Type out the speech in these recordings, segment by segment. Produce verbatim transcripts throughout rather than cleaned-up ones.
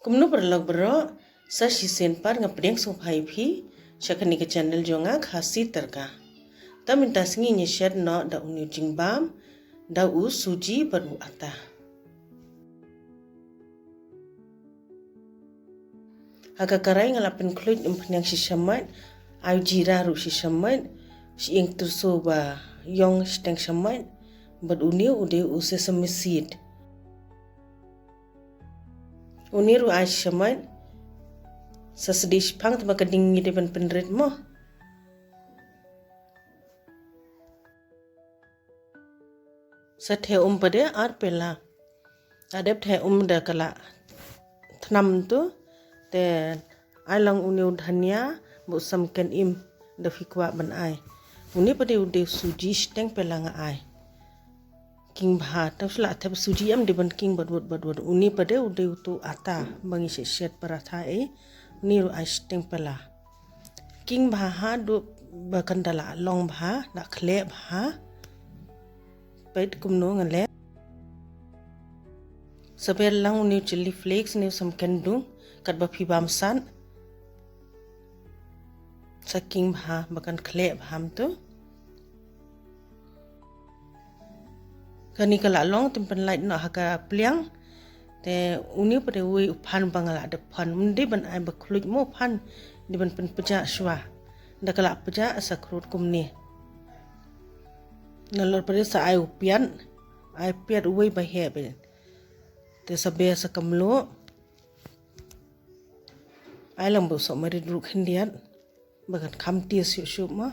Kumno paralok baroh, sa shisien pat nga pdiang sngewbha ïa phi sha kane ka channel jong nga, Khasi Tadka. Te mynta sngi ngin ïa shet noh da une u jingbam da u suji bad u ata. Ha ka karai nga la pynkhluit umphniang shi shamoit, ai u jira ruh shi shamoit, shi ïing tyrso ba ïong shiteng shamoit, bad une u dei u sesame seed. Une ruh ai shi shamoit, sa sdie shiphang te ba ka ding ngi dei ban pynrit mo. Sa theh um pat de ar pela. Hadep theh um da ka la thnam tu, te ai lang une u dhania bad u samken im da phi kwah ban ai. Une pat de u dei u suji shiteng pela nga ai. King bha, te shu la thep suji em dei ban king bad wad bad wad. Une pat de u dei utu u ata ba ngi shet shet paratha ei. Une ruh ai shiteng pela. King bha haduh ba kan da la long bha, da khleh bha. Peit kumno nga leh. Sa ber lang une u chilli flakes, une u samken dung, katba phi bam san. Sa king bha ba kan khleh bha mo tu. Kane ka la long, te pynlait noh ha ka pliang. Te une pat de uwei u phan ba nga la dep phan. Ym dei ban ai ba khluit mo u phan, dei ban pynpjah shuwa. Da ka la pjah sa khrut kumne. Nalor pat de sa ai u piat, ai piat uwei ba heh bha. Te sa ber sa ka mluh. Ai lang bad u sohmarit ruh khyndiat ba kan kham taste shuh shuh mo.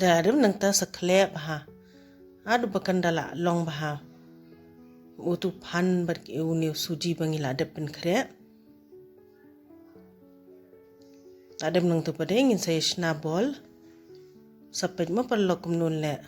Da dep nangta sa khleh bha. Haduh ba kan da la long bha. Utu u phan bad une u suji ba ngi la dep pynkhreh. Da dep nangta pat de ngin sa ïa shna bol. Sa peit mo paralok kumno leh.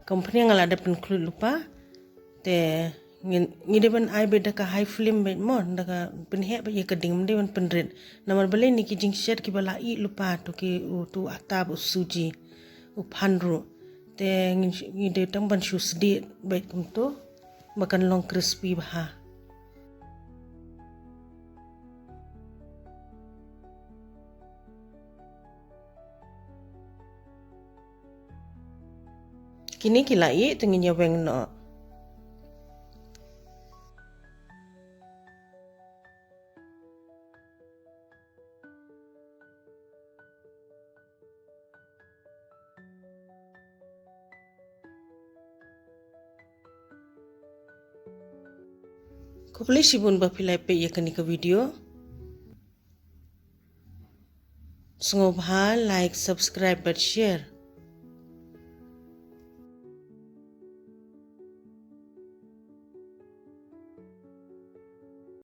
Kumne nga la dep pynkhluit lypa. Te ngin, ngi dei ban ai beit da ka high flame beit mo, da ka pynheh beit ïa ka ding, ym dei ban pynrit. Namar balei, ne ki jingshet kiba la ih lypa to ki, utu u ata bad u suji, u phan ruh. Te ngin, ngi dei tang ban shu sdieh beit kumto ba kan long crispy bha. Kine ki la ih, te ngin ïa weng noh. Khublei shibun ba phi la peit ïa kane ka video. Sngewbha like, subscribe bad share.